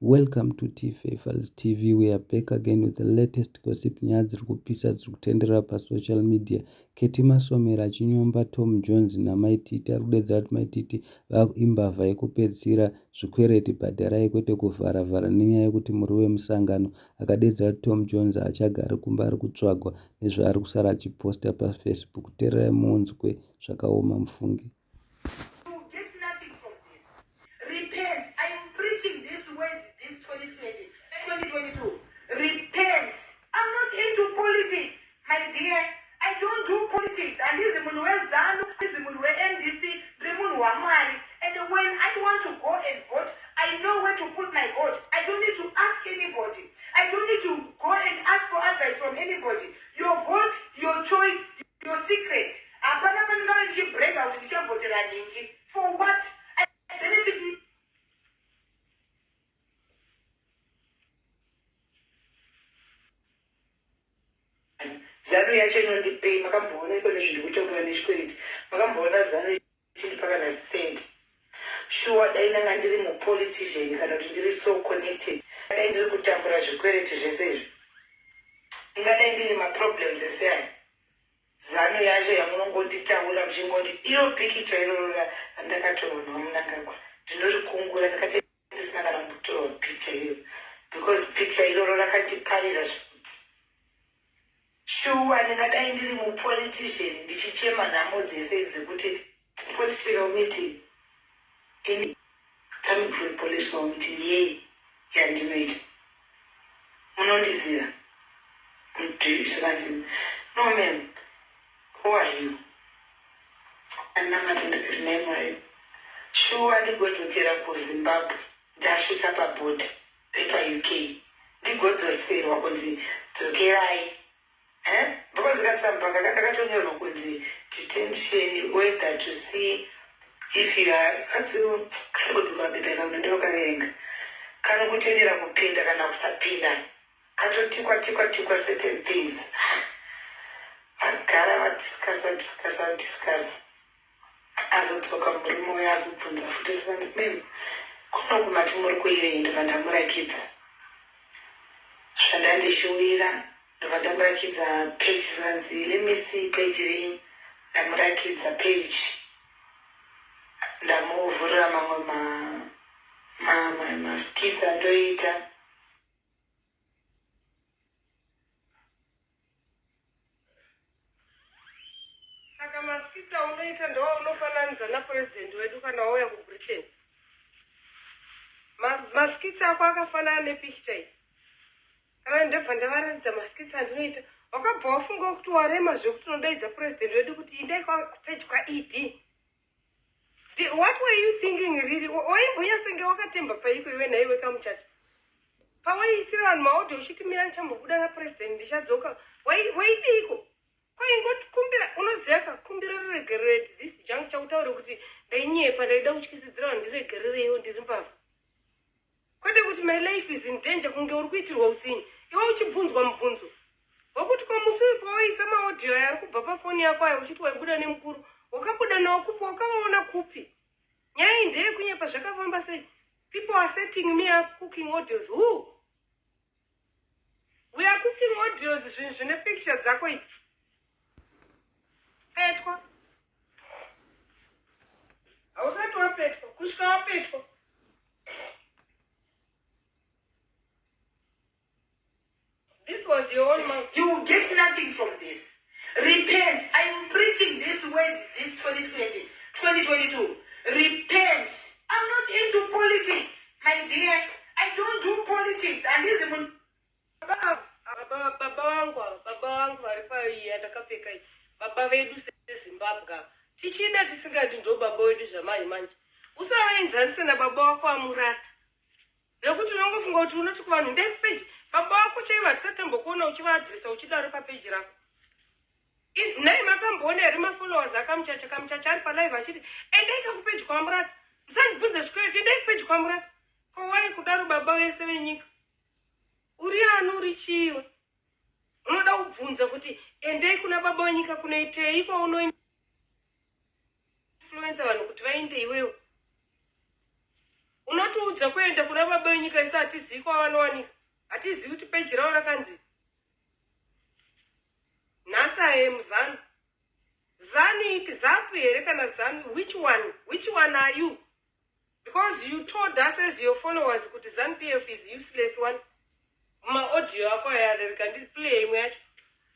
Welcome to T-Fafers TV. We are back again with the latest gossip nyaya dziri kupisa dziri kutenderera pasocial media. Keti Masomera achinyomba Tom Jones naMai Titi ari kudedzera kuti Mai Titi imbavha yekupedzisira zvikwereti bhadharai kwete kuvhara vhara nenyaya yekuti muri wemusangano. Akadedzera kuti Tom Jones haachagari kumba ari kutsvagwa nezvaari kusara achiposta paFacebook. Tererai munzwe zvakaoma mufunge. You get nothing from this. Repent. I am preaching this word this 2020, 2022. Repent. I'm not into politics, my dear. I don't do politics. Handizi munhu weZanu, handizi munhu weMDC, ndiri munhu waMwari. And when I want to go and vote, I know where to put my vote. I don't need to ask anybody. I don't need to go and ask for advice from anybody. Your vote, your choice, your secret. Hapana pandingave ndichibrega kuti ndichavhotera nhingi. For what? I benefit Zanu yacho inondipei? Makamboona iko nezvindikutambura nechikwereti? Makamboona Zanu ichindipa kana cent? Shuwa dai ndanga ndiri mupolitician kana kuti ndiri so connected dai ndiri kutambura zvikwereti zvese izvi. Ingadai ndine maproblems ese aya. Zanu yacho yamunongonditaura muchingondi iro pikicha iroro randakatorwa naVaMnangagwa ndinorikungura ndikadai ndisina kana kumbotorwa picture iyoyo because picture iroro rakandiparira zvekuti shuwa ndingadai ndiri mupolitician ndichichema nhamo dzese dzekuti political meeting ini coming for a political meeting yei yandinoita munondiziva zvikanzi no ma'am who are you Anamata ndikati nhai Mwari shuwa ndigodzokera kuZimbabwe ndasvika paborder repaUK ndigodzoserwa kunzi dzokerai eh? Because katsamba kaka kakatonyorwa kunzi detention whether to see if you are kanzi kari kubikwa bepa kakuti ndinokaverenga kanokutendera kupinda kana kusapinda Katotikwa tikwa tikwa certain things vagara vadiscussa discussa discussa azodzoka murume uya azobvunza futi zvikanzi ma'am kunoku mati muri kuirei ndobva ndamurakidza zvandandichiuyira ndobva ndamurakidza page zvikanzi let me see page renyu ndamurakidza page ndamuvhurira mamwe ma ma ma maskits andoita Saka maskits aunoita ndowaunofananidza napresident wedu kana wauya kuBritain. Maskits ako akafanana nepicture iyi. Kana ndobva ndavaratidza maskits andinoita, wakabva wafunga kuti warema zvekuti unodaidza president wedu kuti indai kupage kwaED. What were you thinking really? Waimbonya senge wakatemba paiko iwe nhaiwe kamuchacha? Pawaiisira vanhu maaudio uchiti mira ndichambobuda napresident ndichadzoka, waidiiko? Kwaingokumbira, unoziva ka, kumbira ruregerero at this juncture utaure kuti ndainyepa, ndaida kutyisidzira vanhu ndiregerereiwo ndiri mbavha. Kwete kuti my life is in danger kunge uri kuitirwa utsinye iwe uchibvunzwa mubvunzo wekuti ko musi uyu pawaiisa maaudio aya ari kubva pafoni yako aya uchiti waibuda nemukuru wakabuda nawo kupi wakavaona kupi nyaya iyi ndeyekunyepa zvakafamba sei people are setting me up cooking audios who we are cooking audios zvinhu zvine picture dzako idzi petwa hausati wapetwa kusvika wapetwa This was your own mouth. You will get nothing from this. Repent. I am preaching this word this 2020, 2022. Repent. I'm not into politics, my dear. I don't do politics. Handizi munhu Baba baba baba vangu ava baba vangu vari paiyi yandakapfeka iyi baba vedu seZimbabwe ava tichida tisingadi ndo baba vedu zvamanje manje usavaenzanise nababa wako amurata nekuti unongofunga kuti unoti kuvanhu ndai kupeji baba wako chaivo hatisati tambokuona uchivaadresa uchidaro papeji rako nhai makamboona here mafollowers akamuchacha kamuchacha ari palive achiti endai kakupeji kwamurata musandibvunze zvikwereti endai kupeji kwamurata ko wai kudaro baba vese venyika Uri ani uri chii iwe? Unoda kubvunza kuti endei kuna baba wenyika kunoitei kwaunoinfluencer vanhu kuti vaende iwewe? Unotiudza kuenda kuna baba venyika isu hatizivi kwavanowanika. Hatizivi kuti peji ravo rakanzi nhasi I am Zanu. Zanu ipi Zapu here kana Zanu which one? Which one are you? Because you told us as your followers kuti Zanu PF is useless one. Maaudio ako aya rega ndiplay imwe yacho.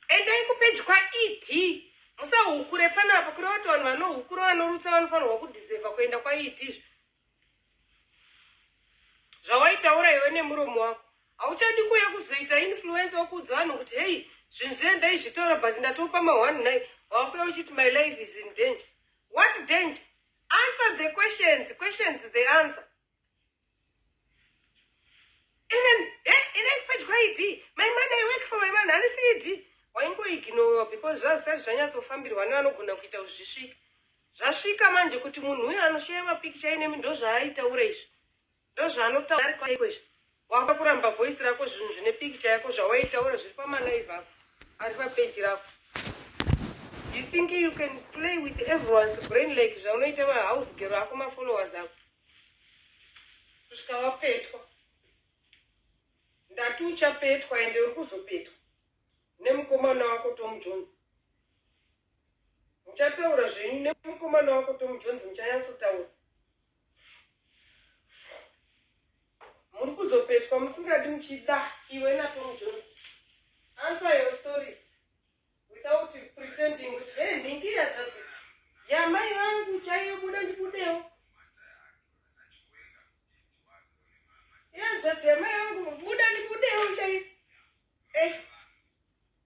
Endai kupeji kwaED musahukure panapa kureva kuti vanhu vanohukura vanorutsa vanofanirwa kudhisevha kuenda kwaED zvawaitaura iwe nemuromo wako hauchadi kuuya kuzoita influence wakuudza vanhu kuti hei zvinhu zviye ndaizvitaura but ndatopa ma1 nai wakuya uchiti my life is in danger. What danger? Answer the questions, questions the answer. And then ine pedyo ED my money, I work for my money. Handisi ED waingoignowa because zvazvisati zvanyatsofambirwa nevanogona kuita kuti zvisvike. Zvasvika manje kuti munhu uyu anosheya mapikicha ainemi ndozvaaitaura izvi, ndozvaanotaura ari izvi. Waka kuramba voice rako, zvinhu zvine pikicha yako zvawaitaura zviri pamalive ako ari papeji rako. You think you can play with everyone's brain like zvaunoita mahouse girl ako, mafollowers ako, kusvika wapetwa. Ndati uchapetwa, ende uri kuzopetwa nemukomana wako Tom Jones. Muchataura zvenyu nemukomana wako Tom Jones, muchanyatsotaura. Muri kuzopetwa musingadi muchida, iwe naTom Jones. Answer your stories without pretending kuti he nhingi yatsvadzi yamai vangu chaiyo, buda ndibudewo. Yanzvadzi yamai vangu, buda ndibudewo chaiyo.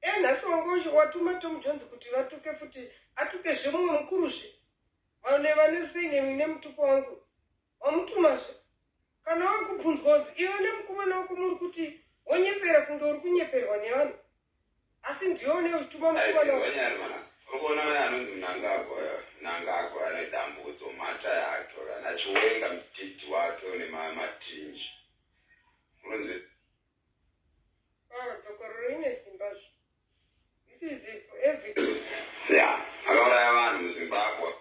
E nhasi wanga watuma Tom Jones kuti vatuke futi, atukezve mumwe mukuruzve vane vane surname nemutupo wangu. Wamutumazve kana wakubvunzwa kunzi iwe nemukomana wako muri kuti wonyepera kunge uri kunyeperwa nevanhu, asi ndiwe une uchituma mukomana wako. Wanyari mana uri kuona uya anonzi Mnangagwa. Mnangagwa ane dambudzo mhata yake kana Chiwenga mutiti wake une matinji unonzi. Ah, dzokororo ine simbazvo. This is everything. Ya, akauraya vanhu muZimbabwe,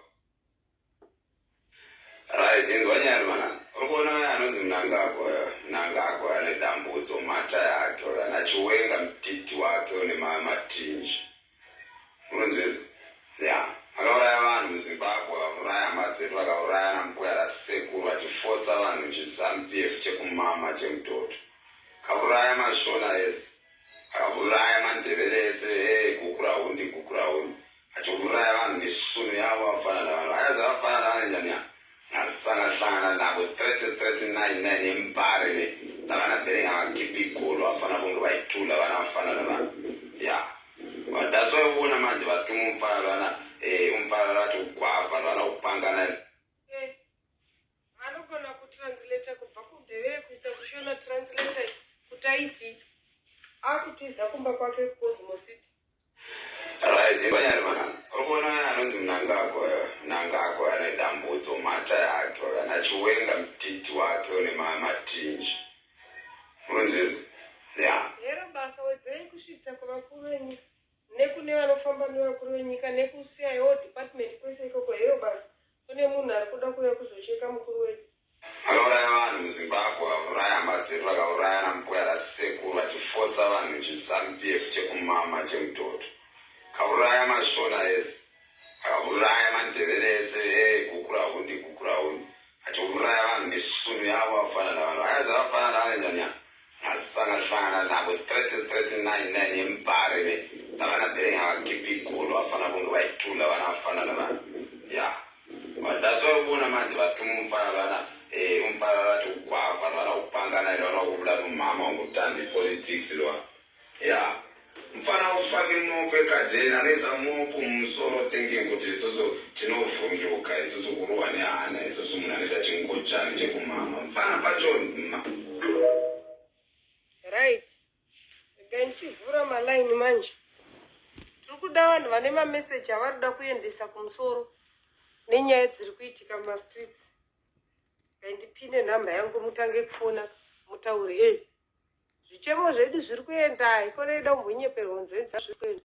right? Inzwa nyari mana uri kuona uya anonzi Mnangagwa. Mnangagwa ane dambudzo mhata yake kana Chiwenga mutiti wake une matinji unonzwisa. Ya, akauraya vanhu muZimbabwe, vakauraya hama dzedu, vakauraya nambuya rasekuru vachifosa vanhu chiZANU PF chekumama chemutoto. Akauraya maShona ese, akauraya maNdevere ese. E Gukurahundi, Gukurahundi achiuraya vanhu misunu yavo. Vafanana vanhu vakazi vafanana vanenjani ngasangahlangana nabo straight straight nine nine embare ne lavana vele ngavakhipha igolo vafana bonke bayithula vana vafanana vanhu. Ya, that's why ubona manje vatuma umfana lwana, umfana lwathi ugwava lwana upangana. Anogona kutranslata kubva kuNdevere kuisa kuShona, translator kuti aiti akutiza kumba kwake kuCosmo City. Right, vanyari mana uri kuona uya anonzi Mnangagwa. Mnangagwa ane dambudzo mhata yake kana Chiwenga mutiti wake une matinji unonzwisa. Ya. Hero basa, wedzerei kusvitsa kuvakuru venyika nekune vanofamba nevakuru venyika nekuCIO department kwese ikoko. Hero basa, kune munhu ari kuda kuuya kuzocheka mukuru wedu. Akauraya vanhu muZimbabwe, vakauraya hama dzedu, vakauraya nambuya rasekuru vachifosa vanhu chiZANU PF chekumama chemutoto. Akauraya maShona ese, akauraya maNdevere ese. E Gukurahundi, Gukurahundi achiuraya vanhu misunu yavo. Vafanana vanhu vakazi vafanana vanenjani ngasangahlangana nabo straight straight nine nine embare ne lavana vele ngavakhipha igolo vafana bonke bayithula vana vafanana vanhu. Ya, that's why ubona manje vatuma umfana lwana, umfana lwathi ugwava lwana upangana lwana ukubulala umama ungutanda ipolitics lwana. Ya, mufana ufake mop egadheni, anoisa mop mumusoro thinking kuti isusu tinovhunduka, isusu kurohwa nehana, isusu munhu anoita chingochani chekumama mufana pacho Right, regai ndichivhura malaini manje. Tiri kuda vanhu vane mameseji avari kuda kuendesa kumusoro nenyaya dziri kuitika mumastreets. Regai ndipinde nhamba yangu, mutange kufona mutaure. Ei, zvichemo zvedu zviri kuenda ikona ida kumbonyeperwa nzenza zviri kuenda.